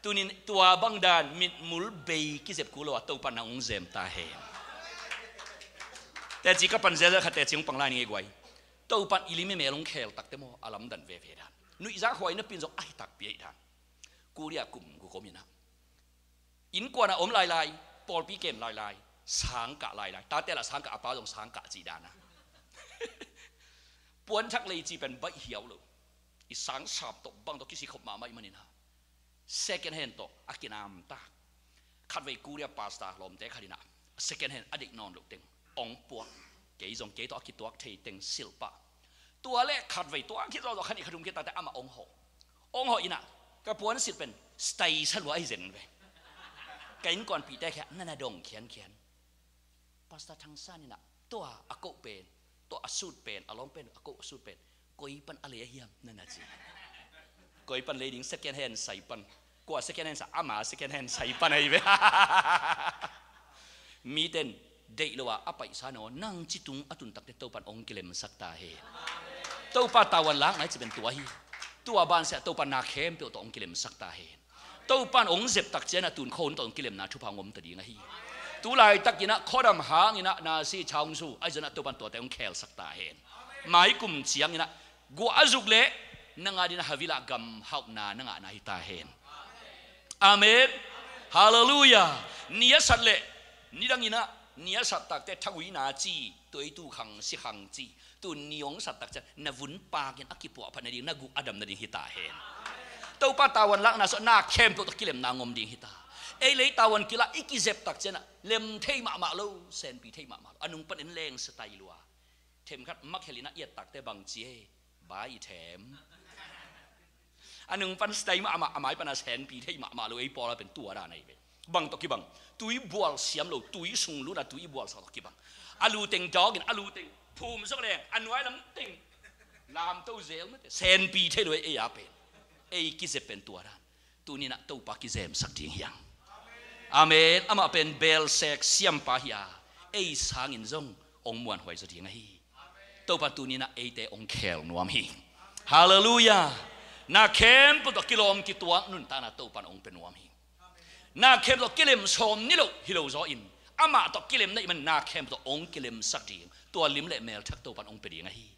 Tunin tua bang dan mitmul bei kizep kul lo a Topa nang ong zem ta hen. Teci ka pan zelzel khat teci ong pang lai ning e guai. Topan i lim i mel ong khel takte maw a lamdan veve dan. Nuihzak huai napin zong ahi takpi ahi dan. Korea kum guk om inah innkuan a om lailai, pawlpi kem lailai, sangkah lailai. Tate lah sangkah, a pa zong sangkah cih dana. Puanthak lei ci pen baih hiau lo. I sangsap tawh bang tawh kisikhop mahmah i maninah second hand tawh a kinamtak. Khatvei Korea pastor lawmte khat inah second hand a deih nawn loh teng ong puak. Kei zong kei tawh a kituak thei teng silh pah. Tua le khatvei tua khit zawhzawh khan i khathum khit takte amah ong hawh. Ong hawh inah ka puansilh pen stai sa lua ahi zen ve. Ka innkuanpihte khia nana dong khiankhian. Pastor Thangsan inah tua a koh pen, tua a sut pen, a lawm pen a koh a sut pen koi pan a lei ahiam nana ci. Koi pan lei ding, second hand sai pan. Kua second hand sa, ama second hand sai pan ahi ve. Miten deih lo a a paihsa naw nang citung a tun takte Topan ong kilemsak ta hen. Topa tauan lakna i ci pen tua hi. Tua bansiah Topan na khempeuh tawh ong kilemsak ta hen. Topan ong zep tak cianah tun khua hun tawh ong kilemna thupha ngom ta ding ahi. Tu laitakinah khuadam hanginah nasi chaungsu ahi zonah Topan tuate ong khelsak ta hen. Mai kum cianginah guah a zuk leh nang adinah havilah gam hauhna na ngahna hi ta hen. Amen. Halleluiah. Ni a sat leh nidanginah ni a sat takte thaguina ci, tueitu khang, sikhang ci. Tun ni ong sat tak cian na vun pakin a kipuahphat nading, na guh a dam nading hi ta hen. Topa tauan lakna sawh na khempeuh tawh kilemna ngom ding hi ta. Ei lei tauan kilah i kizep tak cianah lem thei mahmah lo, senpi thei mahmah lo. A nung pan en leng sa tai lua. Themkhat makhelin a iat takte bang ci e, bai i them. A nung pan stai mahmah, a mai pana senpi thei mahmah lo, ei pawla pen tua dan ahi ve. Bang tawh kibang? Tui bual siam lo, tui sung lutna tui bual sa tawh kibang. A lu teng dawkin, a lu teng phum zawk leng a nuai lam teng lamto zel mate, senpi thei lo ei a pen. Ei kizep pen tua dan. Tuninah Topa kizemsak ding hi hang. Amen. Amah pen belsek siampa hi a, ei sangin zong hong muanhuai zaw ding ahi. Topa tuninah eite hong khel nuam hi. Halleluiah. Na khempeuh tawh kilawm kituak nuntakna Topa in hong pia nuam hi. Na khempeuh tawh kilem sawm ni lo hi lo zaw in, amah tawh kilemna i man na khempeuh tawh hong kilemsak ding, tua lim le mel thak Topa in hong pia ding ahi.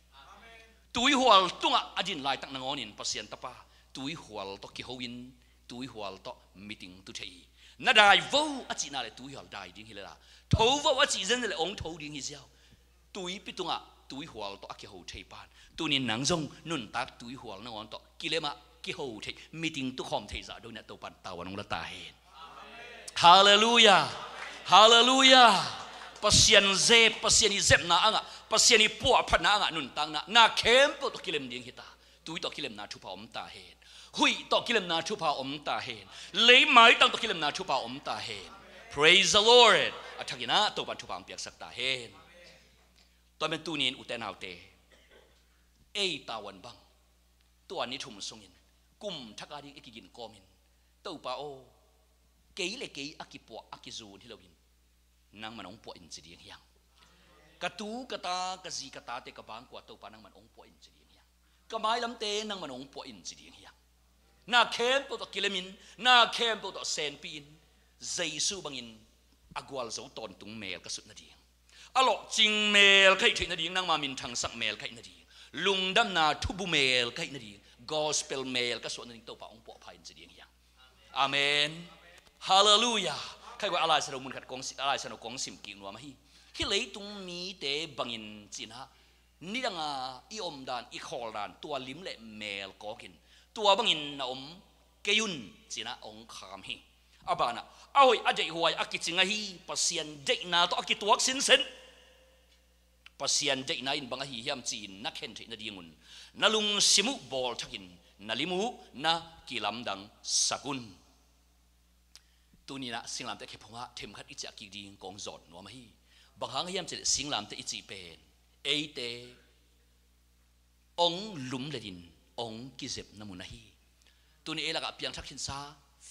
Tuihual tungah a din laitak nangawnin Pasian tapa tuihual tawh kiho in, tuihual tawh meeting tu thei hi. Na dai vo a cihna le tuihual dai ding hi lel a, tho vo a cih zenzen le hong tho ding hi ziau. Tuipi tungah tuihual tawh a kiho thei pan, tunin nang zong nuntak tuihual nangawn tawh kilemah kiho thei, meeting tukhawm thei zah dongin a Topan tau a nong la ta hen. Halleluiah. Halleluiah. Pasian zep, Pasian i zepna angah, Pasian i puahphatna angah nuntakna na khempeuh tawh kilem ding hi ta. Tui tawh kilemna thupha om ta hen. Huih tawh kilemna thupha om ta hen. Leimaitang tawh kilemna thupha om ta hen. Praise the Lord. A thakinah Topan thupha hong piaksak ta hen. Tua men tunin ute naute, ei tavuan bang tua ni thum sungin kum thak a ding i kiginkawmin, Topa aw, kei le kei a kipuah a kizun hi loin nangman hong puah in ci ding hi hang. Ka tu ka ta, ka zi ka tate, ka bangkua Topa nangman hong puah in ci ding hi hang. Ka mailamte nangman hong puah in ci ding hi hang. Na khempeuh tawh kilemin, na khempeuh tawh senpihin, Jesu bangin a gualzo tawntung mel ka sut nading, a lawhcing mel ka hih theih nading, nangma minthangsak mel ka hih nading, lungdamna thubu mel ka hih nading, gospel mel ka suah nading Topa hong puahpha in ci ding hi hang. Amen. Halleluiah. Khai guai, a Lai Siangtho mun khat kong si-, a Lai Siangtho kong sim kik nuam ahi. Hih leitung mite bangin cinah nidanga i omdan, i khawldan, tua lim le mel kawkin, tua bangin na om kei un cinah hong kham hi. A banah a hoih a deihhuai a kicing ahi, Pasian deihna tawh a kituak sinsen, Pasian deihna in bang ahi hiam ci-in na khen theih nadingun na lungsim uh bawlthakin na lim uh na kilamdangsak un. Tuninah singlamteh khe phungah themkhat i ciah kik ding kong zawt nuam ahi. Bang hang hiam cileh singlamteh i cih pen eite hong lumletin hong kizepna mun ahi. Tuni ei lakah piangthak khinsa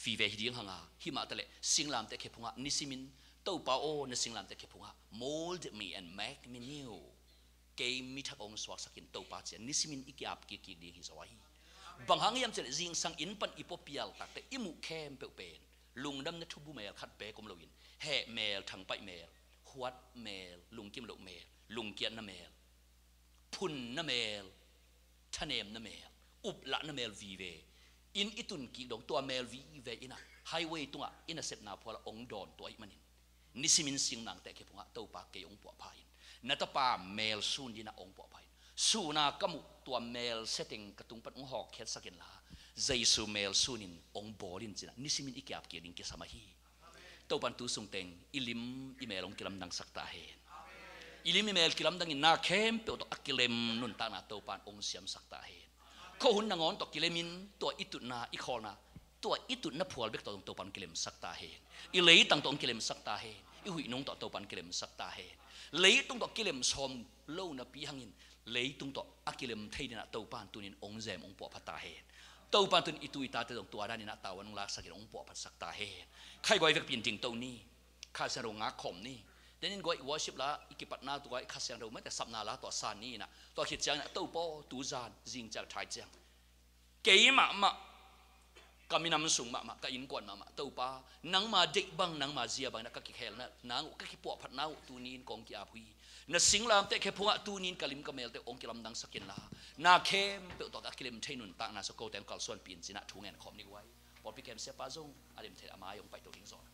vive hi ding hanga, himah taleh singlamteh khe phungah nisimin, Topa aw, na singlamteh khe phungah mold me and make me new. Kei mi thak hong suaksakin Topa ci-a nisimin i ki-ap kikkik ding hi zaw ahi. Bang hang hiam cileh zingsang inn pan i puapial takteh i muh khempeuh pen lungdamna thubu mel khat beek om loin, heh mel, thangpaih mel, huat mel, lungkim loh mel, lungkiatna mel, phunna mel, thanemna mel, uplahna mel vive in i tunkik dong, tua mel vive innah highway tungah i nasepna phualah hong dawn tua ahih manin, nisimin singlamteh khe phungah Topa kei hong puahpha in, na tapa mel sun dinah hong puahpha in, suna ka muh tua mel seteng ka tung pan hong hawkkhiatsak inla, Jesu mel sunin hong bawl in cinah nisimin i ki-ap kik ding kisam ahi. Topan tu sungteng i lim i mel hong kilamdangsak ta hen. I lim i mel kilamdangin na khempeuh tawh a kilem nuntakna Topan hong siamsak ta hen. Khuahun nangawn tawh kilemin tua i tutna, i khawlna, tua i tutna phual bek tawh Topan kilemsak ta hen. I leitang tawh hong kilemsak ta hen. I huih nung tawh Topan kilemsak ta hen. Leitung tawh kilem sawm lo napi hangin leitung tawh a kilem thei dinah Topan tunin hong zem hong puahphat ta hen. Topan tunin i tu i tate zong tua daninah tavuan hong laksakin hong puahphatsak ta hen. Khaiguai vekpi in dingto ni. Kha Siangtho ngak khawm ni. Denin guai worship la i kipatna tua i Kha Siangtho mate sapna la tua san ni inah, tua khit cianginah Topa aw, tuzan zing ciang thai ciang kei mahmah, ka minam sung mahmah, ka innkuan mahmah Topa, nangma deih bang, nangma zia bangin a ka kikhelna nang uh, ka kipuahphat nang uh tunin kong ki-ap uh hi. Na singlamteh khe phungah tunin ka lim ka melte hong kilamdangsak inla, na khempeuh tawh ka kilem thei nuntakna sung kote hong kalsuanpih in cinah thu ngen khawm ni guai. Pawlpi kemsiapa zong a lim thei a mai hong paito ding zaw hi.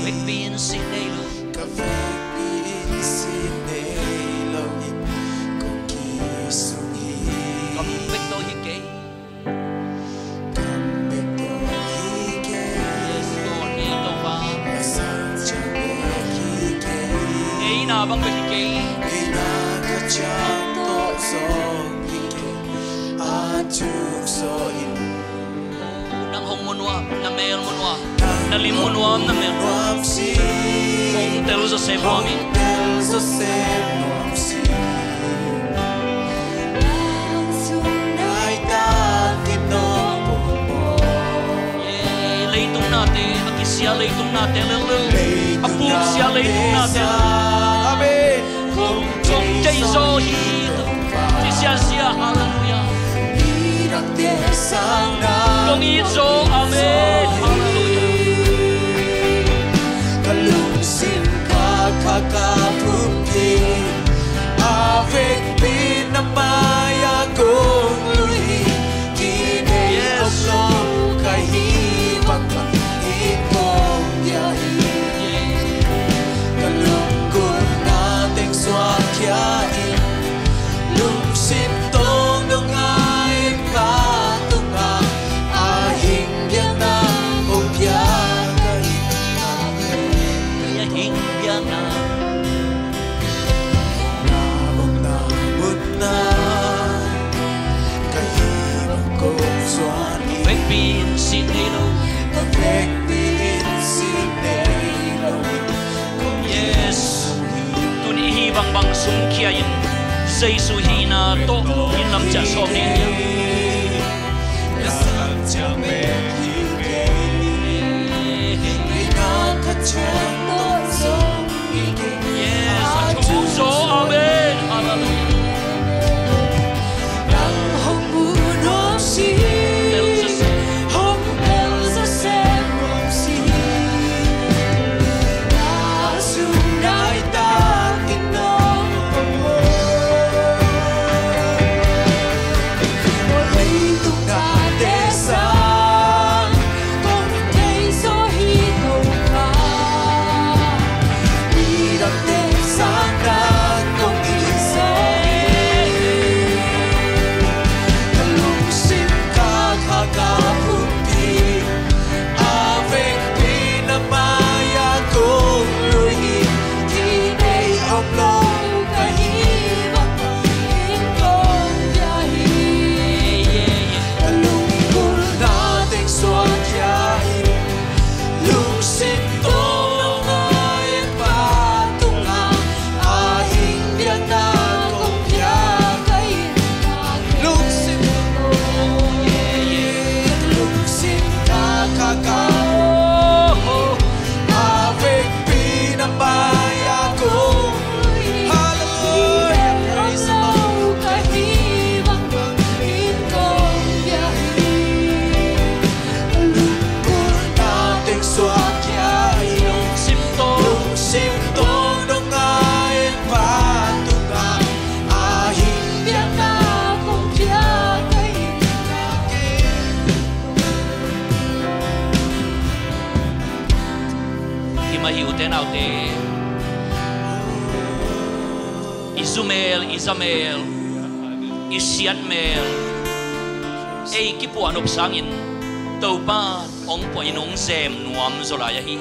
Vekpi in sin nei lo. Ka vekpi in sin nei lo in Abang bel hi kei. Nang hong mu nuam, na mel mu nuam, na lim mu nuam, na mel. Hong tel zawsem nuam hi. Leitung nate, a kisia leitung nate lel lel, a puksia leitung nate lel. Amen. Kong, kong deih zaw hi. Ci siasia, halleluiah. Kong it zaw, amen, halleluiah. Ka lungsim kha kha ka pumpi, a vekpi na mai-ah kong lui hi. Kinei om lo ka hih bangin kong pia hi. Ka lunggulhna teng suakkhia in, lungsim tawng dong a en pa tungah a hing biakna kong pia ka hih. A hing biakna. Na omna munah ka hih bang kong zuan hi. Vekpi in sin nei lo. Ka vekpi in sin nei lo. Yes. Tuni hih bangbang sungkhia in Jesu hihna tawh in lam ciah sawm ni. Yes, a thu zaw, amen. Hallelujah. Nang hong mu nuam si, hong tel zawsem nuam si. Na sung naitak in nong pawm. Leitung nate sang kong thei zaw hi Topa. Midangte sang nang kong it zaw hi. Ka lungsim kha kha ka pumpi, a vekpi na mai-ah kong lui hi. Kinei om lo ka hih bangin kong pia hi. Ka lunggulhna teng suakkhia in, lungsim tawng dong a en pa tungah a hing biakna kong pia ka hih. Lungsim, lungsim kha kha ka, a vekpi na mai-ah kong. Hallelujah, praise the Lord. Ka hih bangin kong pia hi. Lunggulhna teng suakkhia in, lungsim tawng, lungsim tawng dong a en pa tungah a hing biakna kong pia ka hih. Himah hi, ute naute, i zu mel, i za mel, i siat mel, ei kipuah nop sangin Topa hong puah in hong zem nuam zaw lai ahi.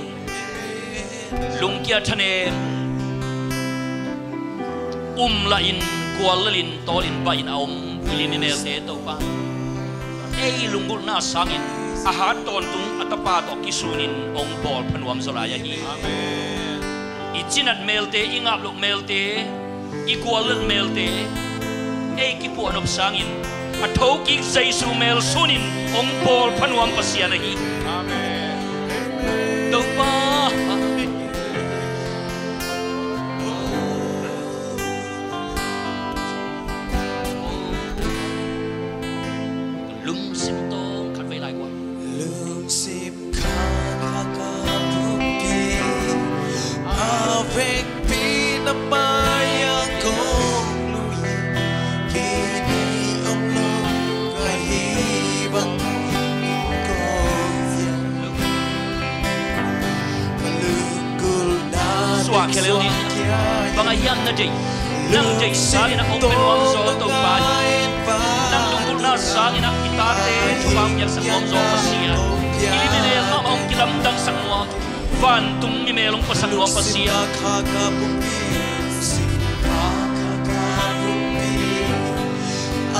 Lungkia thanem, um lahin, guallelhin, tawlin, bahin a om i mimelte Topa ei lunggulhna sangin a hat tawntung a Tapa tawh kisunin hong bawl pha nuam zaw lai ahi. Amen. I cinat melte, i ngap loh melte, i guallelh melte ei kipuah nop sangin a thokik Jesu mel sunin hong bawl pha nuam Pasian ahi. Amen. Topa. Lungsim tawng khat vei lai kua. Lungsim kha kha ka pumpi, a vekpi na mai-ah kong lui hi. Kinei om lo ka hih bangin kong pia. Suah khia lel ni. Bang a hiam na deih, nang deih sangin a hong pia nuam zaw Topa. Nang lunggulhna sangin a i tate thupha hong piaksak nuam zaw Pasian. I mimel mahmah hong kilamdangsak nuam, vantung mimel hong puasak nuam Pasian.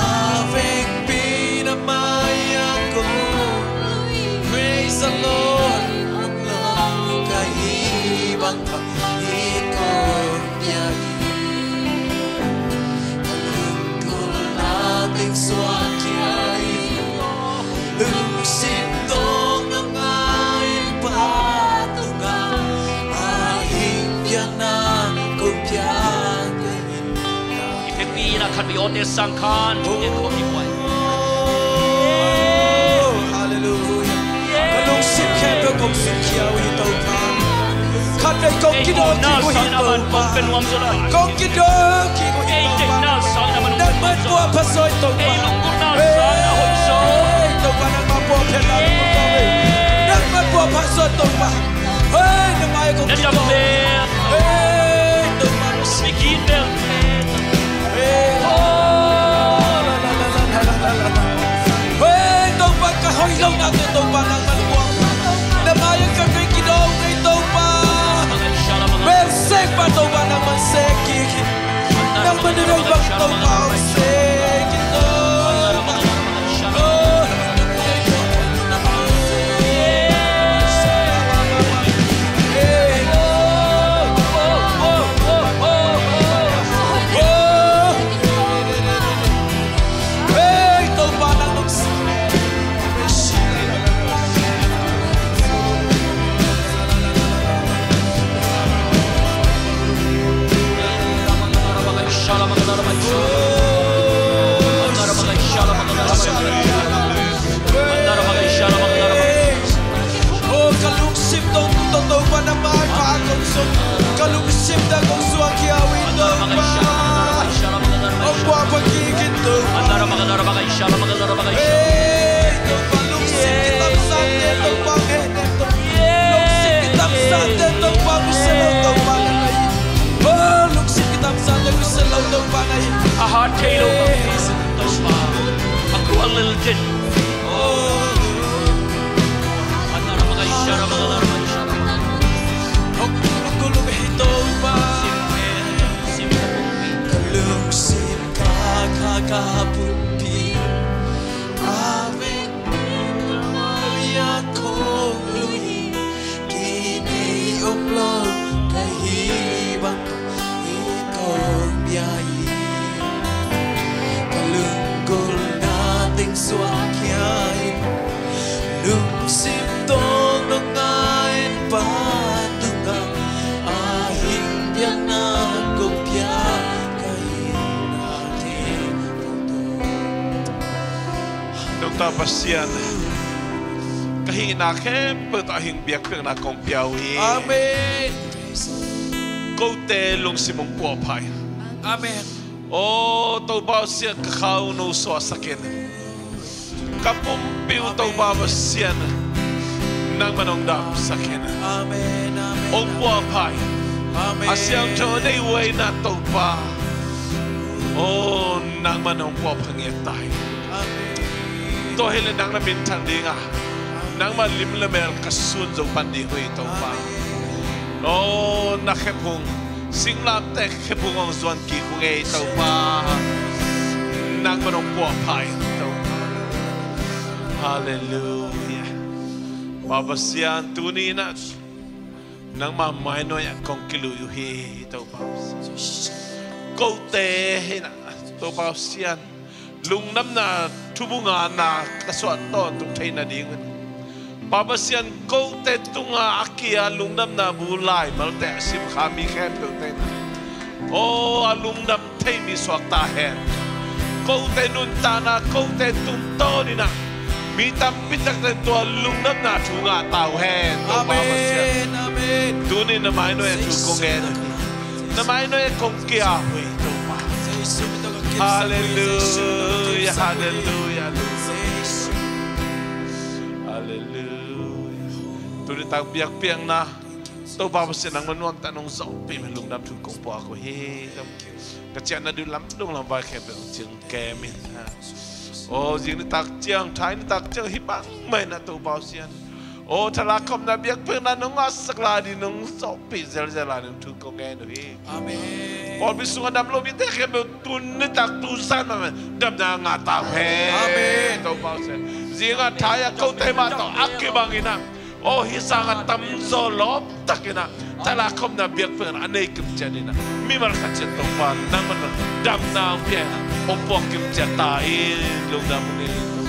A vekpi na mai-ah kong, praise the Lord, ka hih bang ka hih kong pia hi. Ka lunggulhna teng suak khia hi. Lungsim tawh na ngai pa tungah a hing piakna kong piak hi. I biakinn ah khat vei awte sang khan, thu ngen khawm ding uh a hi. Oh, hallelujah. Ka lungsim khempeuh kong sukkhia uh hi, Topa. Khat vei kong kidawm kik uh hi, Topa. Kong kidawm kik uh hi, Topa. Nangman puahpha zaw hi, Topa. Ei, Topa, nangman puahpha zaw hi. Nangman puahpha zaw hi, Topa. Hei, na mai kong kidawm. Hei, Topa. Hei, Topa, ka hoih lohnate, Topa, nangman puahpha. Na mai-ah ka vei kidawm hi, Topa. Bel sek pa, Topa, nangman sek kik hi. Nangman na vei bang, Topa, sek kik, Topa. Oh, ka lungsim dong tawh, Topa, na maipha kong zong, ka lungsim dah kong suak khia uh hi, Topa. Hong puahpha kik in, Topa. Hey, Topa, lungsim kitamsate, Topa, ngen in, Topa. Lungsim kitamsate, Topa, mi se lo, Topa, na hi. Oh, lungsim kitamsate, mi se lo, Topa, na hi. A hat thei lo, Topa. A kual lel cin. Ka lunggulhna teng suak khia in, lungsim tawh na ngai pa tungah a hing piakna kong piak ka hi, na Topa Pasian. Ka hihna khempeuh tawh a hing biakpiakna kong pia uh hi. Amen. Kote lungsim hong puahpha in. Amen. Aw, Topa Pasian, ka khauno suahsak in. Ka pumpi uh, Topa Pasian, nangman hong damsak in. Amen, amen. Hong puahpha in. Amen. A siangtho deih uh ahih na, Topa. Aw, nangman hong puahpha ngiat ta in. Amen. Tua hileh nang na minthang ding a, nangma lim le mel ka sun zo pan ding uh hi, Topa. Amen. Aw, na khephung singlamteh khephung hong zuan kik ung ei, Topa. Nangman hong puahpha in, Topa. Halleluiah. Pa Pasian, tuni-in ah nangma mainuai-ah kong kilui uh hi, Topa. Kote hi-in ah, Topa Pasian, lungdamna thubung ah na ka suah tawntung theih nading, Pa Pasian, kote tungah a kia lungdamna bu laimalte a simkha mi khempeuhte in ah, aw, a lungdam thei mi suak ta hen. Kote nuntakna, kote tungtawn in ah mi tampi takte tua lungdamna thu ngah ta uh hen, Topa Pasian. Amen, amen. Tuni-in na mainuai-ah thu kong ngen uh hi. Na mainuai-ah kong kia uh hi, Topa. Halleluiah, halleluiah, halleluiah. Halleluiah. Tuni tak biakpiakna, Topa Pasian, nangma nuamtak nong zawhpih mah lungdam thu kong puak uh hi. Ka ciahna ding lam dong lam vai khempeuh hong ciang kem in. Aw, zing nitak ciang, thai nitak ciang hih bangmah in ah, Topa Pasian, Aw, thalak khopna biakpiakna nong ngahsak lai ding nong sawhpih zelzel lai ding thu ko ngen uh hi. Amen. Pawlpi sungah dam lo mite khempeuh tu nitak tu zan mah damna ngah ta hen. Amen. Topa Pasian, zingah thai-ah kote mah tawh a kibang in ah, aw, hih sangah tamzaw lawptak in ah thalak khopna biakpiakna a nei kimciat in ah, mimal khat ciat Topa nangmah in damna hong pia in ah, hong puak kimciat ta in. Lungdam uh hi.